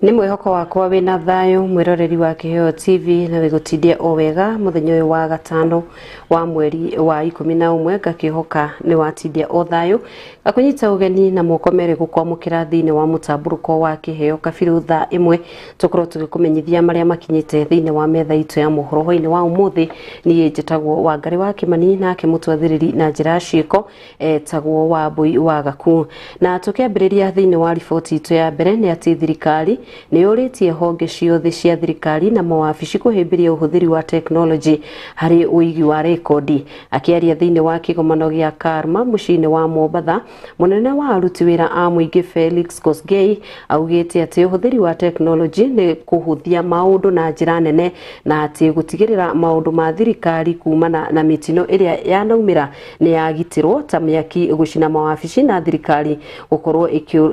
Nĩ mwĩhoko wakwa wĩna thayũ mwĩroreri wa Kĩheo TV na wĩgũtindia o wega mũthenya ũyũ wa gatano wa mweri wa 11, ngakĩhoka nĩ watindia o thayũ. Ngakũnyita ũgeni na moko merĩ gũkwamũkĩra thĩinĩ wa mũtambũrũko wa Kĩheo kabirũ thaa ĩmwe, tũkorwo tũgĩkũmenyithia marĩa makinyĩte thĩinĩ wa metha itũ ya mohoro hwainĩ wa ũmũthĩ. Niĩ njĩtagwo Wangarĩ wa Kĩmani, nake mũtwathĩrĩri na njĩra ya ciĩko etagwo Wambui wa Gaku. Na tũkĩambĩrĩria thĩinĩ wa riboti itũ ya mbere nĩ atĩ thirikari nĩ yũrĩtie honge ciothe cia thirikari na mawabici kũhĩmbĩria ũhũthĩri wa tekinoronjĩ harĩ ũigi wa rekondi. Akĩaria thĩinĩ wa kĩgomano gĩa Karma mũciĩ-inĩ wa Mombatha, mũnene wa aruti wĩra a mũingĩ Felix Kosgei augĩte atĩ ũhũthĩri wa tekinoronjĩ nĩ kũhũthia maũndũ na njĩra nene, na atĩ gũtigĩrĩra maũndũ ma thirikari kumana na mĩtino ĩrĩa yanaumĩra nĩ yagitĩrwo ta mĩaki gũcina mawabici na thirikari gũkorwo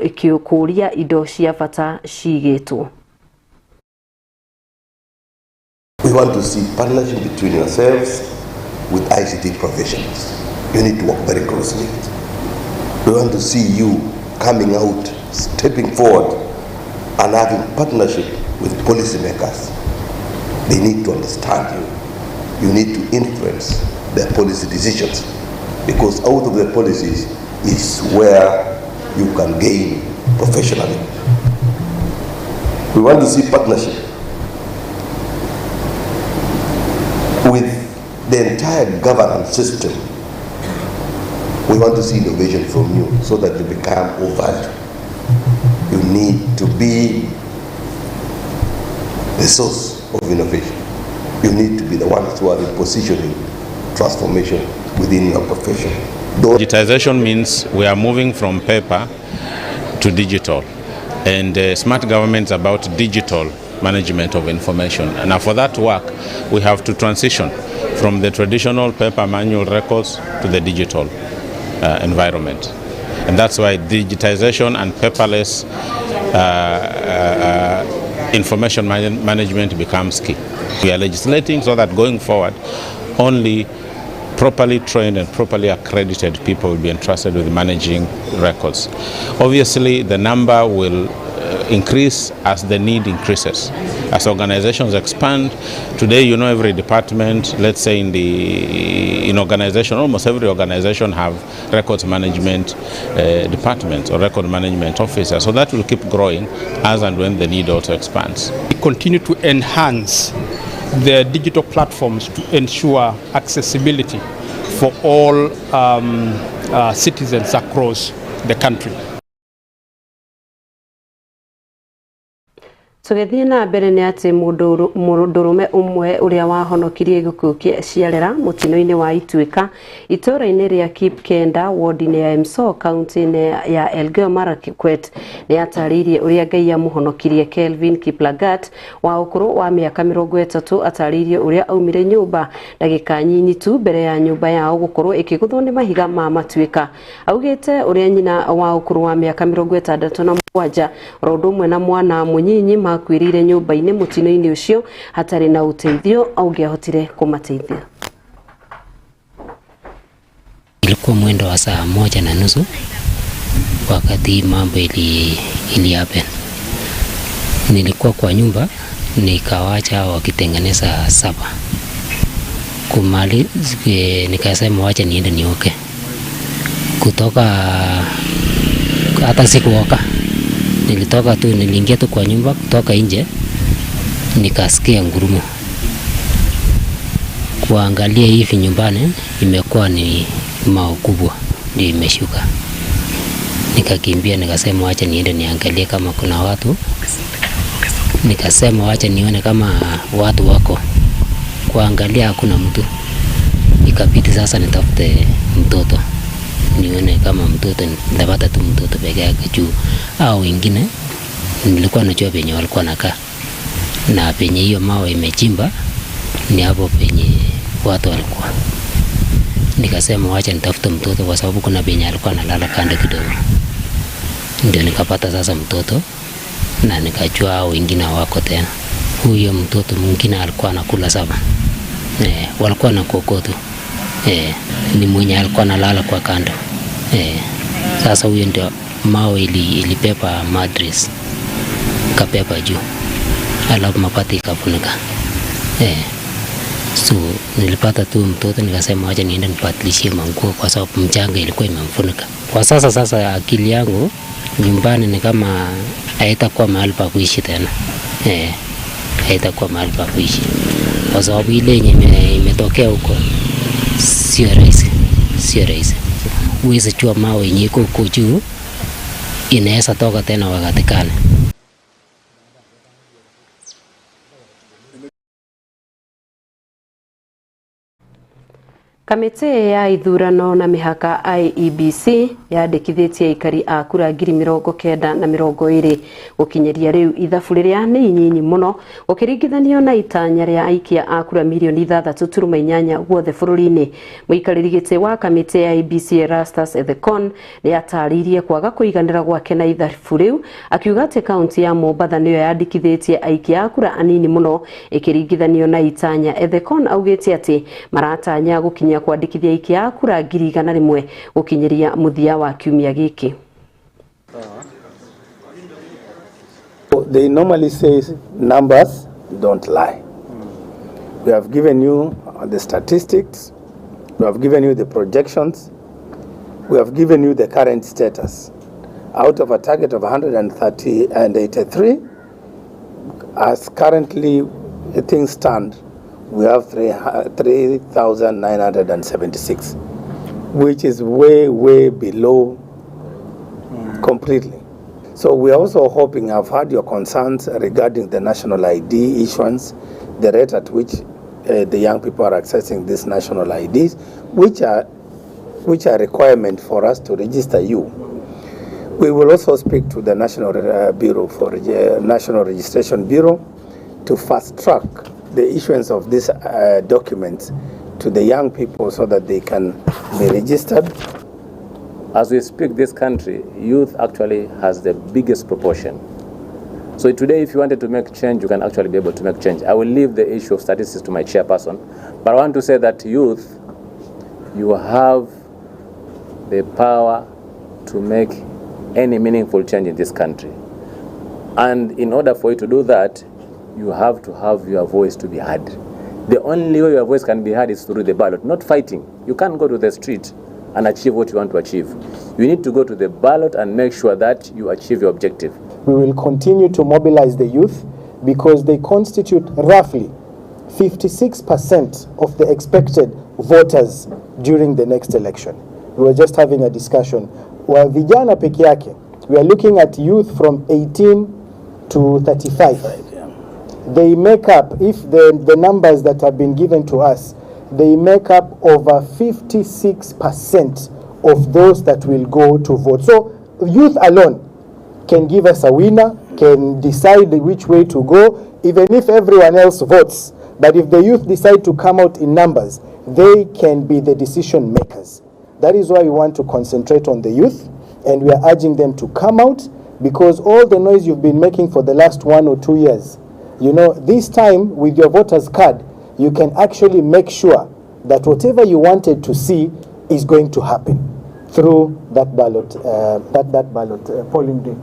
ĩkĩkũria indo cia bata cigĩtwo. We want to see partnership between yourselves with ICT professionals. You need to work very closely. We want to see you coming out, stepping forward and having partnership with policymakers. They need to understand you. You need to influence their policy decisions, because out of the policies is where you can gain professionally. We want to see partnership with the entire governance system. We want to see innovation from you so that you become of value. You need to be the source of innovation. You need to be the ones who are repositioning transformation within your profession. Digitization means we are moving from paper to digital, and smart government is about digital management of information. And now for that to work, we have to transition from the traditional paper manual records to the digital environment. And that's why digitization and paperless information management becomes key. We are legislating so that going forward, only properly trained and properly accredited people will be entrusted with managing records. Obviously, the number will increase as the need increases. As organizations expand, today, you know, every department, let's say in organization, almost every organization have records management departments or record management officers. So that will keep growing as and when the need also expands. We continue to enhance the digital platforms to ensure accessibility for all citizens across the country. Tũgĩthiĩ na mbere nĩ atĩ mũndũrũme ũmwe ũrĩa wahonokirie gĩkuũ kĩa ciarera mũtino-inĩ wa Ituĩka itũũra-inĩ rĩa Kipkenda ward-inĩ ya Emso kaunti-inĩ ya Elgeyo Marakwet nĩ atarĩirie ũrĩa Ngai amũhonokirie. Kelvin Kiplagat wa ũkũrũ wa mĩaka 30 atarĩirie ũrĩa aumire nyũmba ndagĩka nyinyi tu mbere ya nyũmba yao gũkorwo ĩkĩgũthwo nĩ mahiga ma matuĩka. Augĩte ũrĩa nyina wa ũkũrũ wa mĩaka 67 oro ũndũ ũmwe na mwana mũnyinyi makuĩrĩire nyũmba-inĩ mũtino-inĩ ũcio hatarĩ na ũteithio ũngĩahotire kũmateithia. Ilikuwa mwendo wa saa 1:30 wakati mambo ili happen. Nilikuwa kwa nyumba nikawacha wakitengeneza saba. Kumali, nikasema wacha niende nioke. Kutoka hata sikuoka. Nilitoka tu, niliingia tu kwa nyumba, kutoka nje nikasikia ngurumo. Kuangalia hivi nyumbani imekuwa ni mawe kubwa ndio imeshuka. Nikakimbia nikasema wacha niende niangalie kama kuna watu. Nikasema wacha nione kama watu wako. Kuangalia hakuna mtu. Ikabidi sasa nitafute mtoto. Nione kama mtoto nitapata tu mtoto peke yake juu au wengine nilikuwa najua penye walikuwa nakaa. Na penye hiyo mawe imechimba ni hapo penye watu walikuwa. Nikasema wacha nitafute mtoto kwa sababu kuna penye alikuwa analala kando kidogo. Ndio nikapata sasa mtoto na nikajua hao wengine hawako tena. Huyo mtoto mwingine alikuwa anakula saba. Walikuwa na kokoto. Ni mwenye alikuwa analala kwa kando. Sasa huyo ndio mawe ilibeba mattress. Ikabeba juu, alafu mabati ikafunika eh. So nilipata tu mtoto nikasema wacha niende nibadilishie manguo kwa sababu mchanga ilikuwa imemfunika. Kwa sasa sasa akili yangu nyumbani ni kama haitakuwa mahali pa kuishi tena eh, haitakuwa mahali pa kuishi kwa sababu ile yenye imetokea huko sio rahisi, sio rahisi. Huwezi jua mawe yenye iko huko juu inaweza toka tena wakati gani. Kamĩtĩ ya ithurano na mĩhaka IEBC yandĩkithĩtie aikari a kura 90,020 gũkinyĩria rĩu ithabu rĩrĩa nĩ inyinyi mũno gũkĩringithanio na itanya rĩa aikia a kura mirioni 6.8 guothe bũrũri-inĩ. Mũikarĩri gĩtĩ wa kamĩtĩ ya IEBC Erastus Ethekon nĩ atarĩirie kwaga kũiganĩra gwake na ithabu rĩu akiuga atĩ kaunti ya Mombatha nĩyo yandĩkithĩtie aikia a kura anini mũno ĩkĩringithanio na itanya. Ethekon augĩte atĩ maratanya gũkinya kwandĩkithia aikia a kura 100,000 gũkinyĩria mũthia wa kiumia gĩkĩ. They normally say numbers don't lie. We have given you the statistics, we have given you the projections, we have given you the current status. Out of a target of 130 and 83, as currently things stand, we have 3,976, which is way, way below completely. So we are also hoping, I've heard your concerns regarding the national ID issuance, the rate at which the young people are accessing these national IDs, which are a requirement for us to register you. We will also speak to the National Bureau for National Registration Bureau to fast track the issuance of these documents to the young people so that they can be registered. As we speak, this country, youth actually has the biggest proportion. So today, if you wanted to make change, you can actually be able to make change. I will leave the issue of statistics to my chairperson, but I want to say that youth, you have the power to make any meaningful change in this country. And in order for you to do that, you have to have your voice to be heard. The only way your voice can be heard is through the ballot, not fighting. You can't go to the street and achieve what you want to achieve. You need to go to the ballot and make sure that you achieve your objective. We will continue to mobilize the youth because they constitute roughly 56% of the expected voters during the next election. We were just having a discussion. Wa vijana peke yake, we are looking at youth from 18 to 35. They make up, if the numbers that have been given to us, they make up over 56% of those that will go to vote. So youth alone can give us a winner, can decide which way to go, even if everyone else votes. But if the youth decide to come out in numbers, they can be the decision makers. That is why we want to concentrate on the youth, and we are urging them to come out, because all the noise you've been making for the last 1 or 2 years, this time with your voter's card, you can actually make sure that whatever you wanted to see is going to happen through that ballot, that ballot polling day.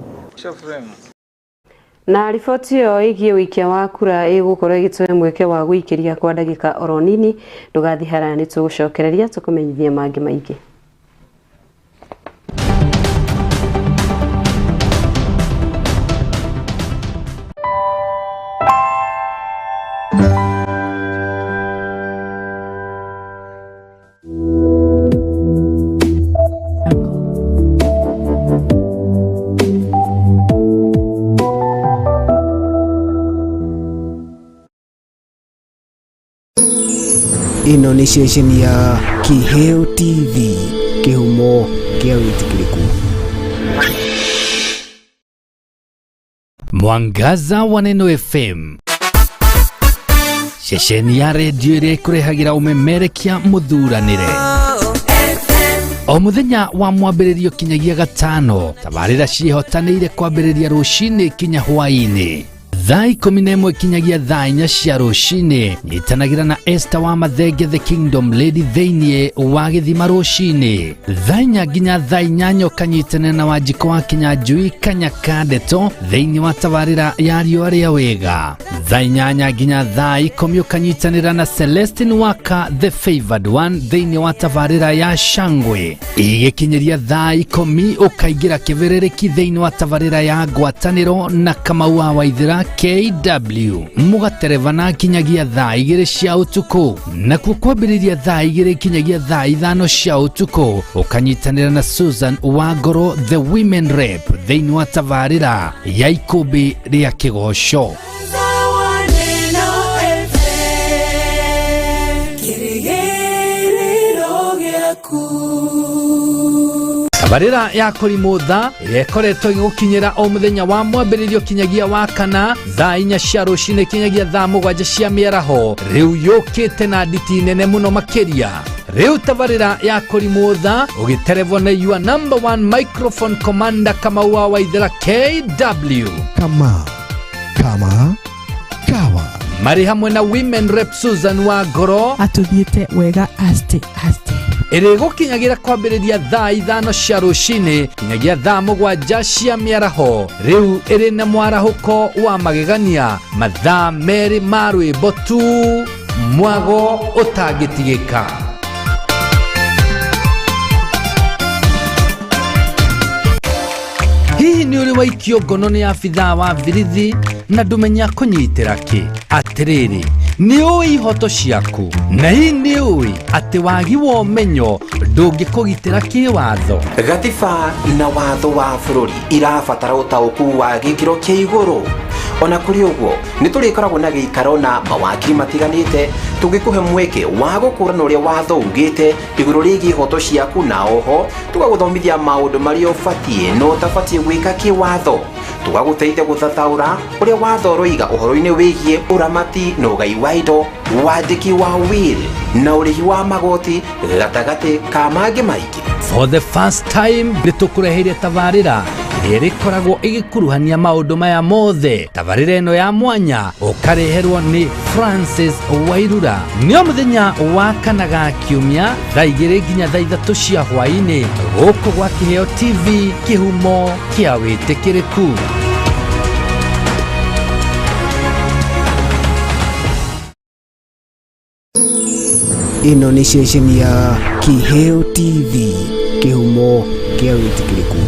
Na riboti ĩyo ĩgiĩ ũikia wa kura ĩgũkorwo ĩgĩtũhe mweke wa gũikĩria kwa ndagĩka oro nini. Ndũgathiĩ haraya, nĩ tũgũcokereria tũkũmenyithie mangĩ maingĩ. Ĩno nĩ ceceni ya Kiheo TV, kĩhumo kĩa wĩtĩkĩrĩku. Mwangaza wa Neno FM, ceceni ya redio ĩrĩa ĩkũrehagĩra ũmemerekia mũthuranĩre o mũthenya wa mwambĩrĩrio kinyagia gatano. Tabarĩra ciĩhotanĩire kwambĩrĩria rũcinĩ kinya hwaĩ-inĩ. Thaa 11 kinyagia thaa 4 cia rũcinĩ nyitanagĩra na Esther wa Mathenge the Kingdom Lady thĩinĩ wa gĩthima rũcinĩ. Thaa 4 nginya thaa 8 ũkanyitanĩra na Wanjikũ wa Kinyanjui Kanyaka Ndeto thĩinĩ wa tabarĩra ya riũa rĩa wega. Thaa 8 nginya thaa 10 ũkanyitanĩra na Celestine Waka the Favored One thĩinĩ wa tabarĩra ya Shangwe. Igĩkinyĩria thaa 10 ũkaingĩra kĩbĩrĩrĩki thĩinĩ wa tabarĩra ya ngwatanĩro na Kamau wa Waithĩra KW mũgaterebana kinyagia thaa 2 cia ũtukũ. Nakuo kwambĩrĩria thaa 2 kinyagia thaa 5 cia ũtukũ ũkanyitanĩra na Susan Wangoro the Women Rep thĩinĩ wa tabarĩra ya ikũmbĩ rĩa kĩgoco. Tabarĩra ya kũrimũtha ĩrĩa ĩkoretwo ĩgĩgũkinyĩra o mũthenya wa mwambĩrĩrio kinyagia wa kana thaa 4 cia rũcinĩ kinyagia thaa 7 cia mĩaraho rĩu yũkĩte na nditi nene mũno makĩria. Rĩu tabarĩra ya kũrimũtha ũgĩterebwo nĩ your number one microphone commander Kamau wa Waithĩra KW. Kama kama kawa marĩ hamwe na Women Rep Susan Wangoro atũthiĩte wega aste aste ĩrĩgũkinyagira kwambĩrĩria thaa 5 cia rũcinĩ kinyagia thaa 7 cia mĩaraho. Rĩu ĩrĩ na mwarahũko wa magegania mathaa 2 ma rwĩmbo tu mwago ũtangĩtigĩka. Hihi nĩ ũrĩ waikio ngono nĩ abithaa wa birithi na ndũmenya kũnyitĩra kĩ? Atĩrĩrĩ, nĩ ũĩ ihoto ciaku na hihi nĩ ũĩ atĩ wagi wa ũmenyo ndũngĩkũgitĩra kĩwatho? Gatiba na watho wa bũrũri irabatara ũtaũku wa gĩkĩro kĩa igũrũ. Ona kũrĩ ũguo nĩ tũrĩkoragwo na gĩikaro na mawakiri matiganĩte tũgĩkũhe mweke wa gũkũrana ũrĩa watho ugĩte igũrũ rĩgiĩ ihoto ciaku, na oho tũgagũthomithia maũndũ marĩa ũbatiĩ na ũtabatiĩ gwĩka kĩwatho, tũgagũteithia gũthathaũra ũrĩa watho ũroiga ũhoro-inĩ wĩgiĩ ũramati na ũgai wa indo, wandĩki wa will na ũrĩhi wa magoti gatagatĩ ka mangĩ maingĩ. For the first time nĩ tũkũreheire tabarĩra ĩrĩa ĩrĩkoragwo ĩgĩkuruhania maũndũ maya mothe. Tabarĩra ĩno ya mwanya ũkareherwo nĩ Francis Wairura nĩ o mũthenya wa kana ga kiumia thaa 2 nginya thaa 3 cia hwaĩ-inĩ gũkũ gwa Kĩheo TV, kĩhumo kĩa wĩtĩkĩrĩku. Ĩno nĩ ceceni ya Kĩheo TV, kĩhumo kĩa wĩtĩkĩrĩku.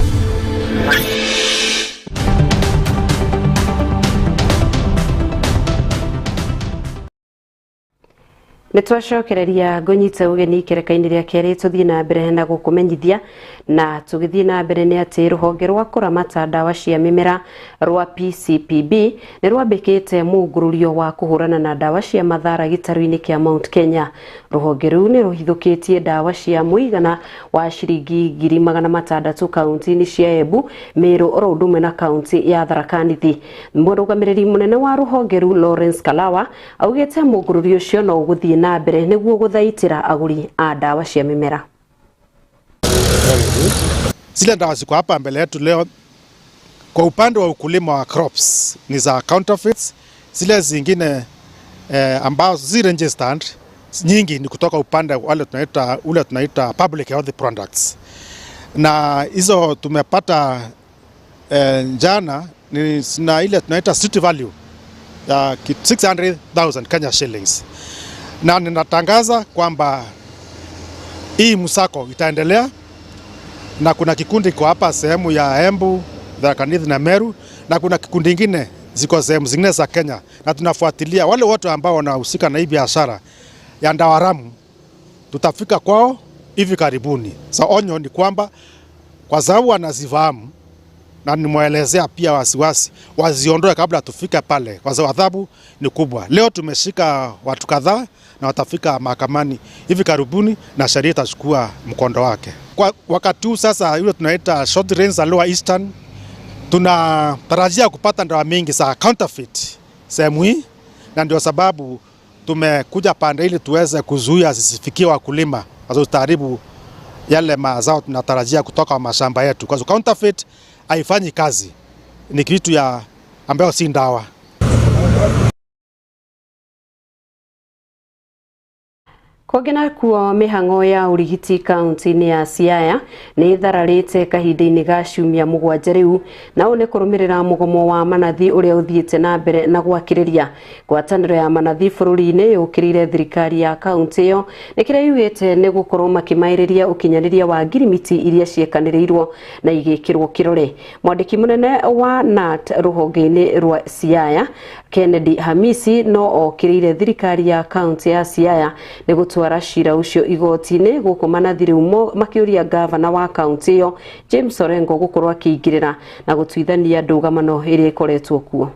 Nĩ twacokereria ngũnyite ũgeni ikereka-inĩ rĩa kerĩ tũthiĩ na mbere na gũkũmenyithia, na tũgĩthiĩ na mbere nĩ atĩ rũhonge rwa kũramata ndawa cia mĩmera rwa PCPB nĩ rwambĩkĩte mũngũrũrio wa kũhũrana na ndawa cia mathara gĩtarũ-inĩ kĩa Mount Kenya. Rũhonge rũu nĩ rũhithũkĩtie ndawa cia mũigana wa ciringi 600,000 kaunti-inĩ cia Embu, Meru oro ũndũ ũmwe na kaunti ya Tharaka Nithi. Mũrũgamĩrĩri mũnene wa rũhonge rũu Lawrence Kalawa augĩte mũngũrũrio ũcio no ũgũthiĩ na mbere nĩguo gũthaitĩra agũri a ndawa cia mĩmera. Zile ndawa ziko hapa mbele yetu leo kwa upande wa ukulima wa crops ni za counterfeits. Zile zingine ambazo zi registered nyingi ni kutoka upande wale tunaita ule tunaita public health products, na hizo tumepata jana ni na ile tunaita street value ya 600,000 Kenya shillings. Na ninatangaza kwamba hii msako itaendelea, na kuna kikundi kwa hapa sehemu ya Embu, Tharaka Nithi na Meru, na kuna kikundi kingine ziko sehemu zingine za Kenya, na tunafuatilia wale wote ambao wanahusika na hii biashara ya ndawa haramu. Tutafika kwao hivi karibuni. So onyo ni kwamba kwa sababu wanazifahamu na nimwaelezea pia wasiwasi waziondoe kabla tufika pale, kwa sababu adhabu ni kubwa. Leo tumeshika watu kadhaa na watafika mahakamani hivi karibuni na sheria itachukua mkondo wake. Kwa wakati huu sasa, yule tunaita short range lower eastern, tunatarajia kupata ndawa mingi za counterfeit sehemu hii, na ndio sababu tumekuja pande ili tuweze kuzuia zisifikie wakulima, kwa sababu tutaharibu yale mazao tunatarajia kutoka mashamba yetu, kwa sababu counterfeit haifanyi kazi, ni kitu ya ambayo si ndawa. Kũngĩ nakuo mĩhang'o ya ũrigiti kaunti-inĩ ya Siaya nĩ ĩthararĩte kahinda-inĩ ga ciumia 7 rĩu, na ũũ nĩ kũrũmĩrĩra mũgomo wa manathi ũrĩa ũthiĩte na mbere na gwakĩrĩria. Ngwatanĩro ya manathi bũrũri-inĩ yũkĩrĩire thirikari ya kaunti ĩyo nĩ kĩrĩa yugĩte nĩ gũkorwo makĩmaĩrĩria ũkinyanĩria wa ngirimiti iria ciĩkanĩrĩirwo na igĩkĩrwo kĩrore. Mwandĩki mũnene wa KNUT rũhonge-inĩ rwa Siaya Kennedy Hamisi no okĩrĩire thirikari ya kaunti ya Siaya nĩ gũtwara cira ũcio igoti-inĩ gũkũ manathi rĩu makĩũria gavana wa kaunti ĩyo James Orengo gũkorwo akĩingĩrĩra na gũtuithania ndũgamano ĩrĩa ĩkoretwo kuo.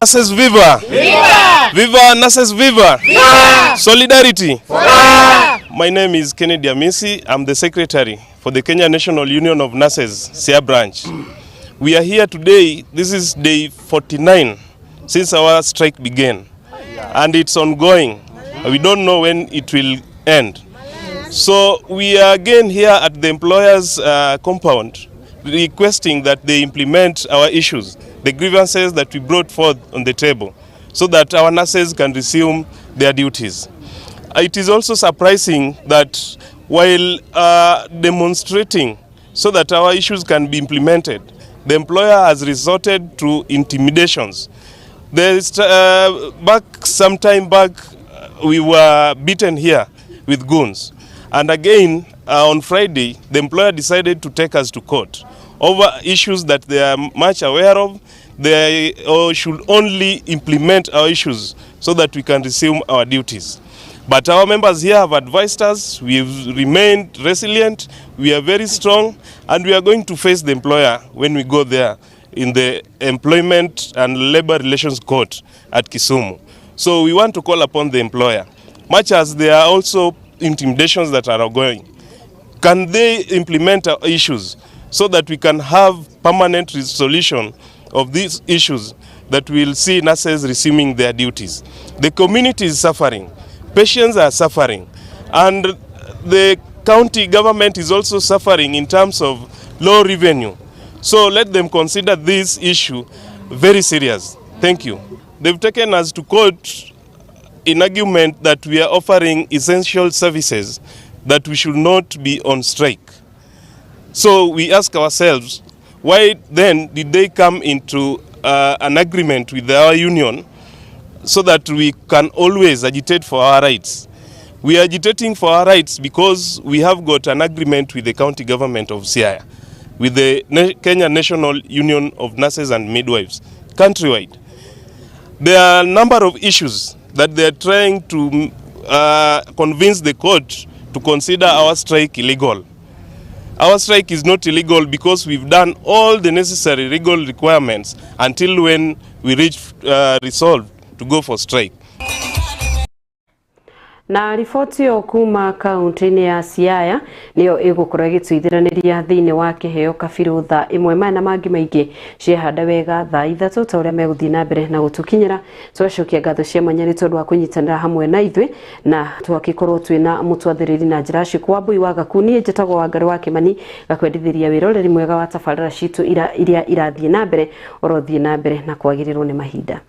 Nurses viva! Viva! Viva nurses viva! Viva! Solidarity! Viva! My name is Kennedy Amisi. I'm the secretary for the Kenya National Union of Nurses, Siaya branch. We are here today. This is day 49 since our strike began, and it's ongoing. We don't know when it will end. So we are again here at the employer's compound, requesting that they implement our issues, the grievances that we brought forth on the table, so that our nurses can resume their duties. It is also surprising that while demonstrating so that our issues can be implemented, the employer has resorted to intimidations. Back some time back, we were beaten here with goons. And again, on Friday, the employer decided to take us to court over issues that they are much aware of. They should only implement our issues so that we can resume our duties. But our members here have advised us, we've remained resilient, we are very strong, and we are going to face the employer when we go there in the Employment and Labor Relations Court at Kisumu. So we want to call upon the employer, much as there are also intimidations that are ongoing. Can they implement our issues so that we can have permanent resolution of these issues that will see nurses resuming their duties? The community is suffering, patients are suffering, and the county government is also suffering in terms of low revenue. So let them consider this issue very serious. Thank you. They've taken us to court in argument that we are offering essential services, that we should not be on strike. So we ask ourselves, why then did they come into an agreement with our union so that we can always agitate for our rights? We are agitating for our rights because we have got an agreement with the county government of Siaya, with the Kenya National Union of Nurses and Midwives, countrywide. There are a number of issues that they are trying to convince the court to consider our strike illegal. Our strike is not illegal because we've done all the necessary legal requirements until when we reach resolve to go for strike. Na riboti ĩyo kuma kaunti-inĩ ya Siaya nĩyo ĩgũkorwo ĩgĩtuithĩranĩria thĩinĩ wa kĩheo kabirũ thaa ĩmwe. Maya na mangĩ maingĩ ciehanda wega thaa 3 ta ũrĩa megũthiĩ na mbere na gũtũkinyĩra. Twacokia ngatho cia mwanya nĩ tondũ wa kũnyitanĩra hamwe na ithuĩ, na twakĩkorwo twĩna mũtwathĩrĩri na njĩra ciku wa Mbui wa Gaku. Niĩ njĩtagwo Wangari wa Kĩmani, gakwendithĩria wĩroreri mwega wa tabarĩra citũ iria irathiĩ na mbere orothiĩ na mbere na kwagĩrĩrwo nĩ mahinda.